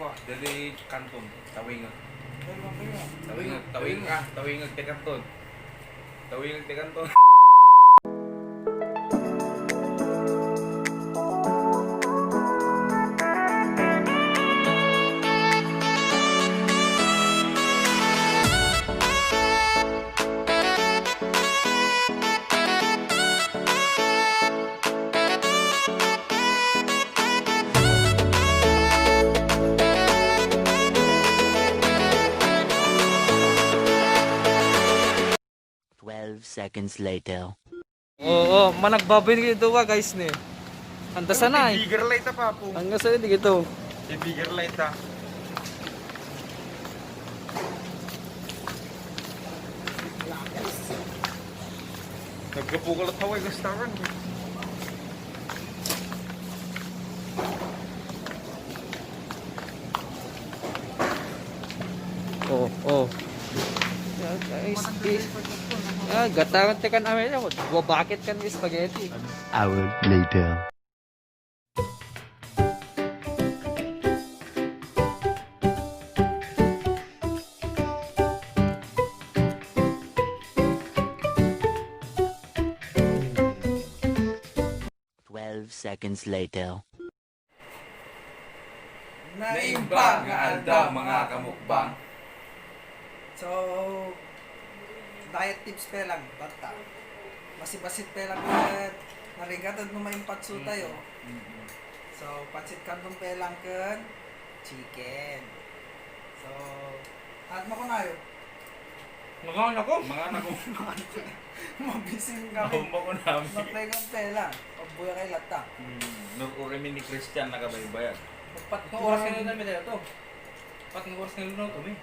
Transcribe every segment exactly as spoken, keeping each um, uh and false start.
Oh, dali kanton. Tawingag. Tawingag, tawingag, ah, tawingag ti kanton. Tawingag ti kanton. Twelve seconds later. Oo, managbabain kayo ito, guys, ni. Anta sana, eh. Bigger light, ah, papo. Ang gusto, hindi ito. Bigger light, ah. Nagkapukalat ako, eh, restaurant. Oh, oh. Is, is, ah, gataran ti kan Amelia, bakit kan spaghetti? Hour later. Twelve seconds later. Naimbag nga aldaw, mga kamukbang. So, diet tips pa lang, basta. Masibasit pa lang nga narigat no maimpatso tayo. Mm. So, pancit canton pa lang ken chicken. So, at makunayo. Mangan ako. Mangan ako. Mabising kami. Ako, ako namin. Magpayag ang pela. Pagbuya kay lata. Hmm, nururimi ni Christian nakabaybayag. Pat nga oras ngayon namin tayo to. Pat nga oras ngayon na to, eh.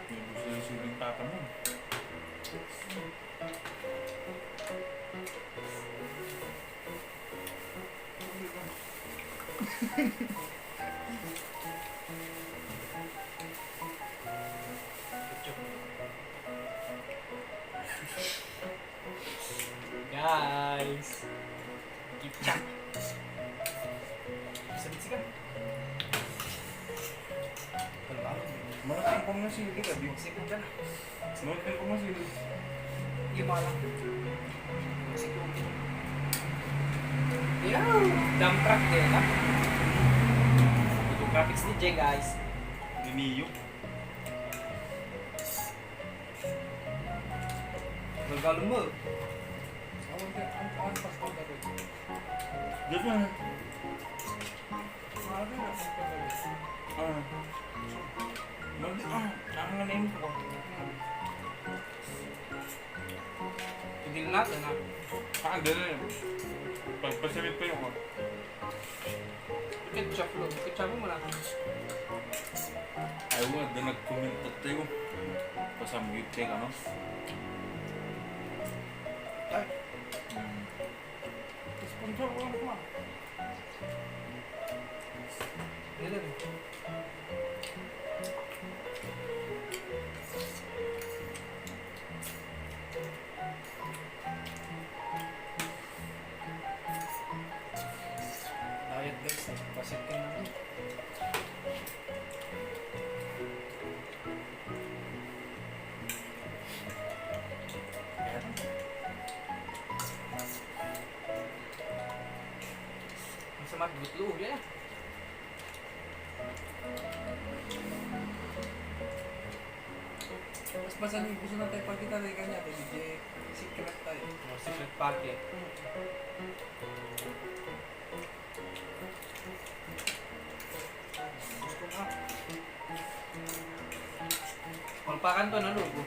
May gusto yung siling tata mo. Guys, keep chat. Sabit siya. Malaki ang pang nasili, abi. Sige ka na. Malaki ang pang nasili. Lima lang. Sige, okay. Yeah, dump truck din, ha? Ito graphics ni Jay, guys. Ni Mio. Regalo mo. Awan ka, ang, ang passport na rin. Dito na. Ah. Mag-, ah, ang name ko. Hindi na natin, ha? Ah, hindi na yun. Pagpasamit pa yun, oh. Ketchup, lo. Ketchup mo na. Ay, wala. Doon nag-comment tayo. Pasamit kayo, ano? Ay. Hmm. Sponsor ko lang, ma. Ganun. Diet, guys, eh. Pasit ka na. Ayan. Ang sama, dugot loob, eh. Mas basta ni gusto na tayo pagkita na kanya, tayo D J secret tayo. Oh, secret party. Hmm. Gusto na. Palpakan to, nalubo.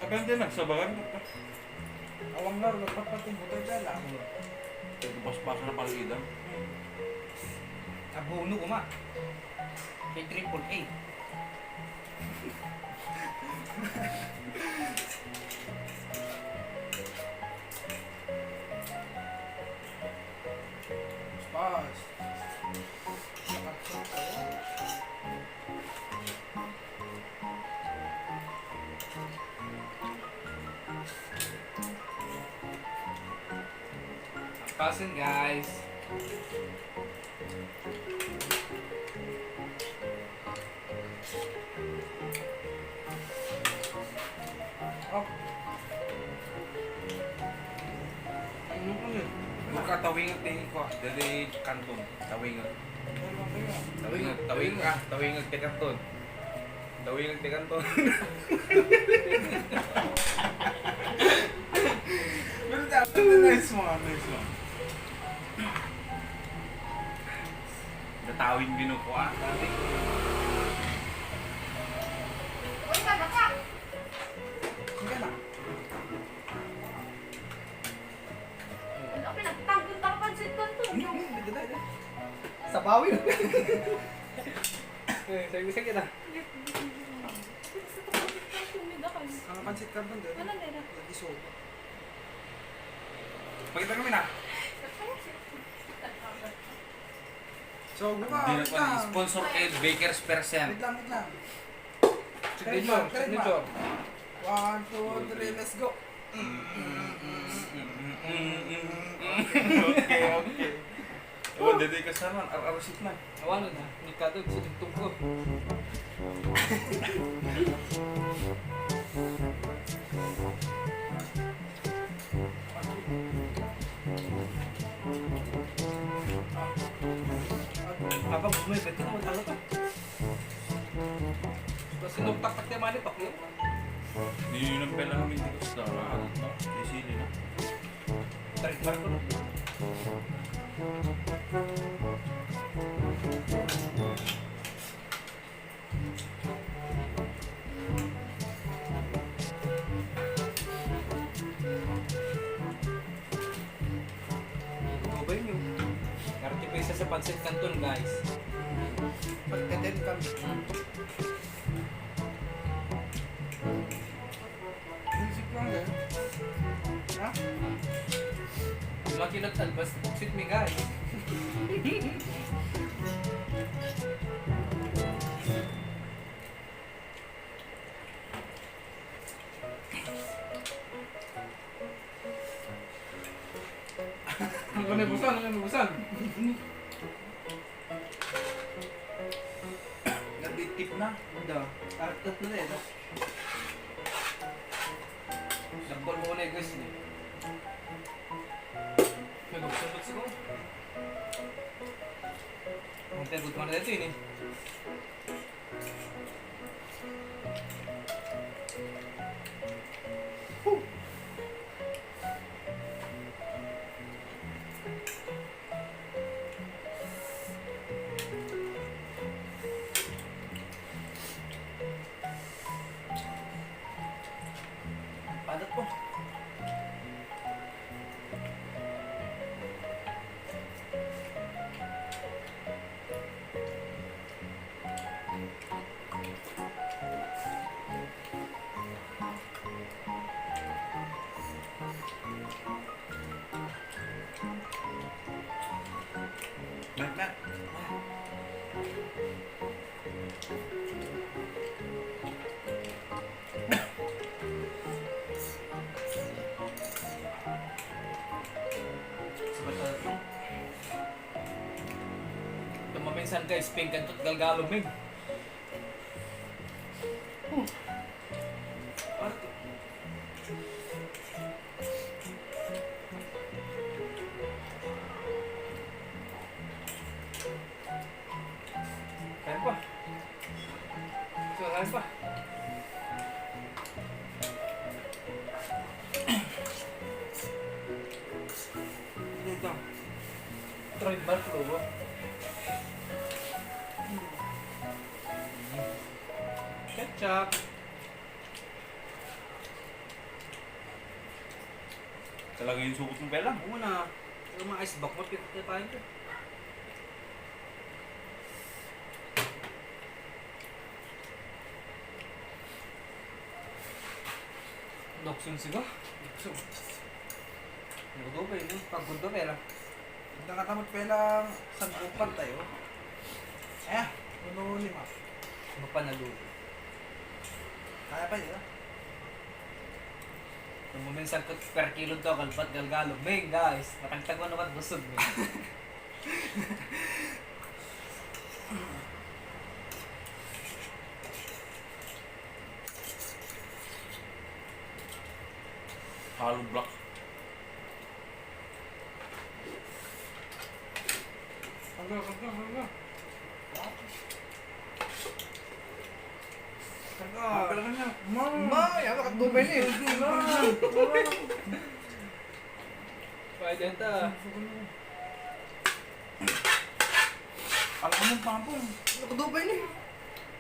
Akan din, nagsabakan ko. Awang laro, nagpatpat yung butay dyan, ah. Ito, paspas na paligidan. Abono ko, ma. Kay triple A. Paspas. Dapat sa Cousin, guys. Oh. Ano ko yun? Buka tawingot din ko. Dali kanton. Tawingot. Ano ko yun? Tawingot. Tawingot. Ah, tawingot ti kanton. Tawingot ti kanton. Pero dapat na nice mo, ah, nice mo. Datawin binuko, ah. Uy, kada ka! Sige na. Ano, pinagtanggal ta ka pansit kanton? Hindi, hindi, hindi, hindi. Sabawi. Eh, sabi sa kita. Gusto ko pansit kanton, di ba? Ang pansit kanton, di ba? Ano, Nera? Lagi soba. Pakita kami na. So, buka, Hindi na wait pa, lang. Sponsor kay Baker's Percent. Wait lang, wait lang. Signature, Trademark, trademark. Signature. One, two, three, let's go. Okay, okay. Oh, dede ka sa man, ar-, arusit na. Awan na, nikado, sinintong ko. Abang, may beto naman, ano ka? Basta nung taktak niya, mali, pakyo. Niyuyunan pa lang namin dito sa dara, ano, no? May sili na. Tarik, tarik ko na. Ano ba yun? Thirty pesos sa pancit canton, guys. Pagkaden kami. Music lang eh. Ha? Lucky not albas, sit me, guys. Ang kami busan, ang kami busan. Nabitip na. Ito. Arat na eh. Dakpol mo na, guys, eh. May gusto, gusto ko. Ang tayo, good morning, ito yun, eh. Padat po. Mat, mat. Ito maminsan, guys, pinggan to't galgalom, eh. Kain pa. So, kain pa. Dito. Trademark logo. Ketchup. Talaga yung sugot mo, Bella? Una, yung mga ice box mo, pinatay pa yun. Dokson siga? Dokson. Ano to, Bella? Pagod to, Bella. Nakatamot pa lang sa grupan tayo. Eh, ano lima? Mapanaluto. Kaya pa yun, ah. Maminsan ket per kilo to, kalbat galgalog. Meng, guys, matagtag man naman busog, meng. Hollow block. Karga, karga, karga. Karga. Karga niya. Ma. Ma, yan, nakatubay ni. Pwede ta. Alam mo, Pampong. Nakatubay ni.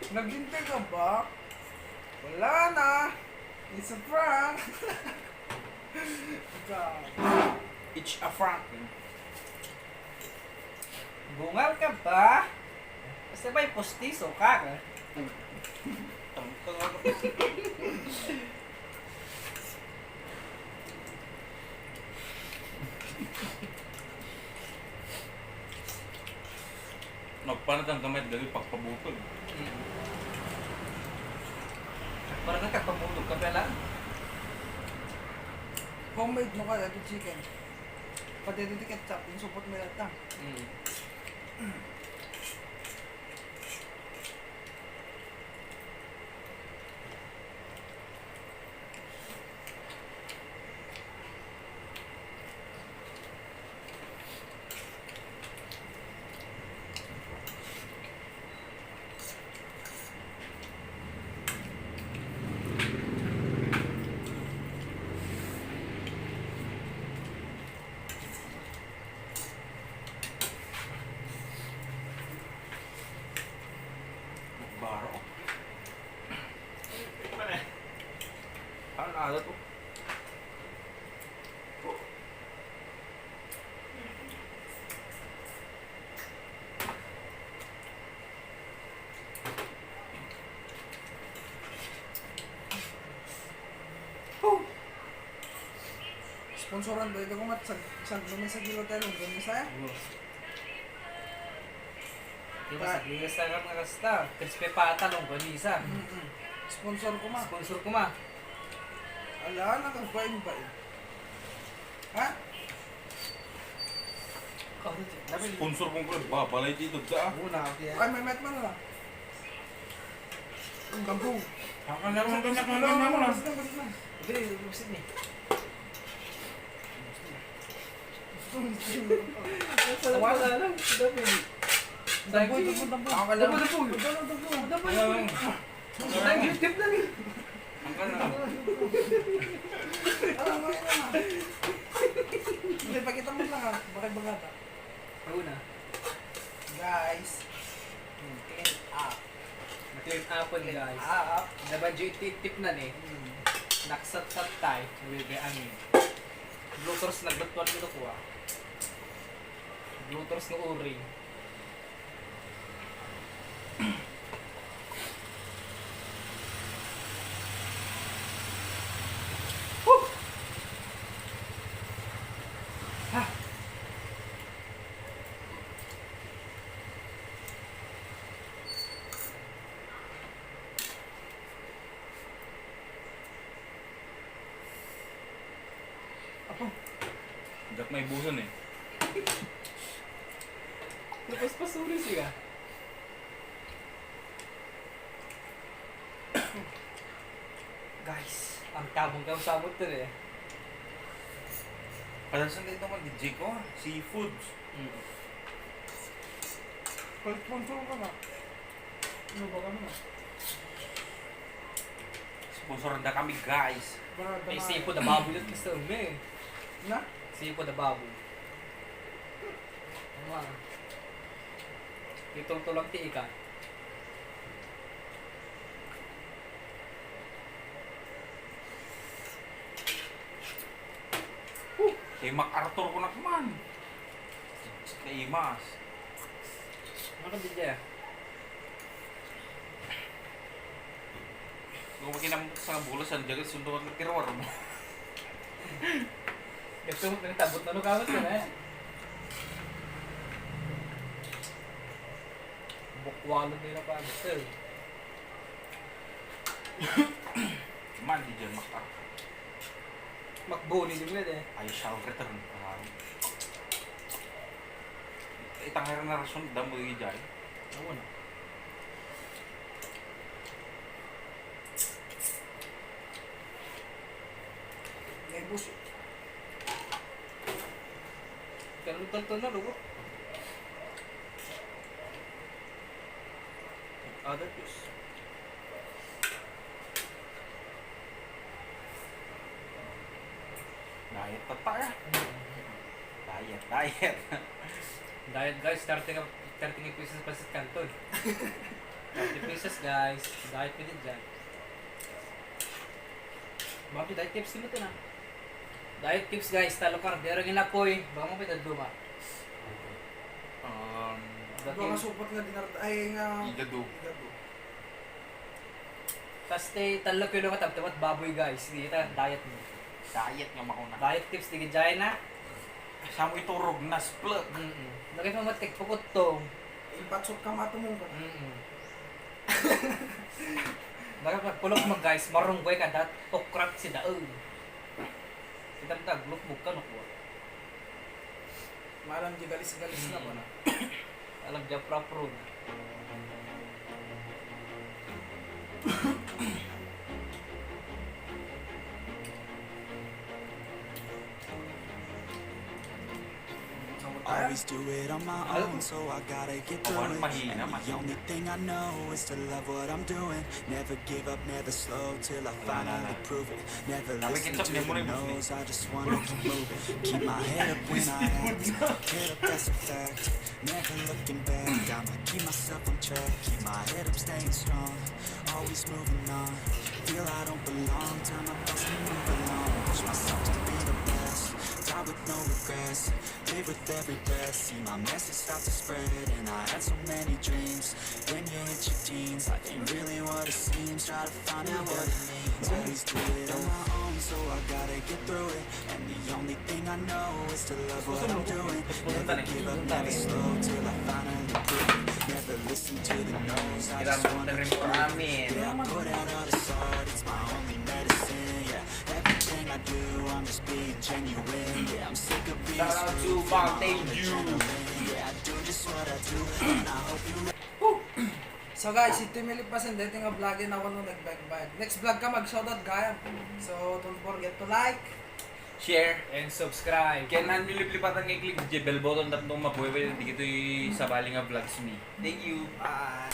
Naghintay ka ba? Wala na. It's a prank. Ikaw. It's a prank. Bungal ka ba? Basta ba'y pustiso ka, ka? Nagpanat ang gamay dagiti pagpabutol. Mm. Parang nagkakabutol ka pala. Homemade no kada ti chicken. Pati dagiti ketchup, insupot mi latta. Mm. Baro. Ano na to? Huh! Sponsoran tayo. Ito kung mat-, sag-, sag-, may sagilo tayo, longganisa, eh. Oo. Di ba, pa- saglit sa kasta. Crispy pata, longganisa. Mm-mm. Sponsor ko, ma. Sponsor ko, ma. Ala, nakagbain-bain. Ha? Sponsor kong ko, ba, balay dito, da. Una, kaya. Ay, may met man na. Ang gambong. Ang kanya mo, ang kanya mo, ang kanya mo. Basta, basta. Hindi, gusto niya. Ang sarap pala lang. Ang dami. Dampo, dampo, dampo. Ang kanya mo. Dampo, dampo. Dampo, dampo. Dampo, dampo. Ang YouTube na rin. Ang kanya mo. Alam mo yun, ah. Hindi, pakita mo lang, ah. Bakit ba nga ta? Una. Guys, clean up. Na-clean up, guys. Clean up. Dapat dyan ititip na ni. Hmm. Naksat-sat tayo. Sabi kay Angin. Bloaters, naglutuan ko na kuha. Bloaters nga uri. Huh! Ah! Apo. Dak may buson eh. Napaspas uri siya. Guys, ang tabang kang sabot to eh. Kadalasan dito man, D J ko, seafoods. Mm. Pag-sponsor ka na. Ano ba kami na? Sponsoran da kami, guys. Barata. Ay, na. Sipod a baboy at gusto mo eh. Na? Sipod a baboy. Ano nga? Itultulang ti ika. Huh! Kay MacArthur ko nakman. Kay Imas. Ano ka, D J? Kung makinam sa bulas, ang jagat, sundo ang tiruar mo. Gusto mo, pinatabot na lugawan ka na eh. Bukwalo nila pa, gusto eh. Man, di dyan makak-, Makbuni jud nga de. I shall return. Ah. Itang nga rason, damo di jay. Awan na. Ay, boss. Kaluntan to na, lugo. Other juice. Diet pa tayo. Diet, diet. Diet, guys, thirty ka, thirty pesos pa sa kanton. Thirty pesos, guys. Diet pa din dyan. Bakit diet tips din ito na? Diet tips, guys, talo ka, pero ginapoy, baka mo pitaduma. Um, Dati Baka supat nga dinar-, ay, nga Igado. Igado. Tas ti tallo kilo nga tabtabat baboy, guys. Di ta diet mo. Diet nga makuna. Diet tips, di gid jay na. Sa mo iturog na split. Mm-mm. Lagay mo matik, pukot to. Ipatsot ka matumong ka. Mm-mm. Lagay mo, pulok mo, guys. Marunggay ka dat. Okrat si daon. Kita mo ta, glukbog ka, nukwa. Malam di galis-galis na ba na? Alam di apro-apro na. Always do it on my own, so I gotta get through it. And the only thing I know is to love what I'm doing. Never give up, never slow till I finally prove it. Never listen to the no's, I just wanna keep moving. Keep my head up when I act. Head up, that's a fact. Never looking back, I'ma keep myself on track. Keep my head up, staying strong. Always moving on. Feel I don't belong, tell my thoughts to move along. Push myself to be the best. Die with no regrets. Live with every breath. See my message start to spread. And I had so many dreams. When you hit your teens, life ain't really what it seems. Try to find out what it means. Always do it on my own, so I gotta get through it. And the only thing I know is to love what I'm doing. Never give up, never slow till I finally prove it. Never listen to the no's, I just wanna keep moving. Yeah, I put out all this art, it's my only medicine, yeah. Everything I do, I'm just being genuine, yeah. I'm sick of being screwed, feel my own adrenaline, yeah. I do just what I do, and I hope you So guys, iti malipasen daytoy nga vlog, awan no nagbayag-bayag. Next vlog ka, mag-shoutout gayam. So, don't forget to like, share, and subscribe. Ken no liplipatan nga i-click diay bell button tapno mabuhay-buhay dagitoy sabali nga vlogs mi. Thank you. Bye.